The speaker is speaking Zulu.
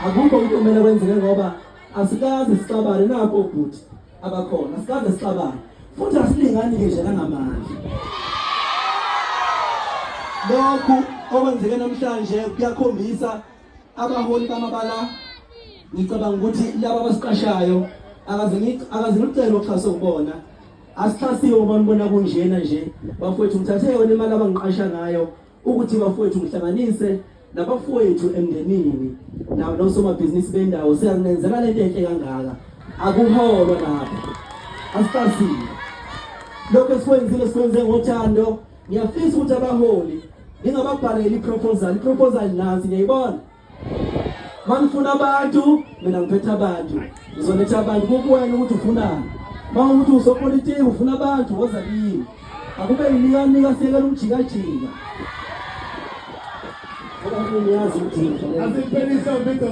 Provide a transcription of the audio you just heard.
Akukho ukuthi kumele kwenzeke ngoba asikaze sixabane nakho obhuti abakhona, asikaze sixabane futhi asilingani-ke nje nangamandla. Lokhu okwenzeke namhlanje kuyakhombisa abaholi bamabala. Ngicabanga ukuthi laba abasiqashayo akaze ngicele uxhaso kubona. Asixhasiwe ngoba nibona kunjena nje bafowethu, ngithathe yona imali abangiqasha ngayo ukuthi bafowethu ngihlanganise nabafowethu emndenini nosomabhizinisi bendawo, siyangenzela lento enhle kangaka. Akuholwa lapha, asixhasiwe. Lokho esikwenzile sikwenze ngothando. Ngiyafisa ukuthi abaholi ngingababhaleli i-proposal. I-proposal nansi, ngiyayibona. Manifuna abantu, mina ngiphethe abantu, ngizoletha abantu kukuwena ukuthi ufunani. Uma ukuthi usopolitiki ufuna abantu, woza kimi. Akube yinikanika, siyekela ukujikajika. Ngoba niyazi ukuthi Asimpelisa.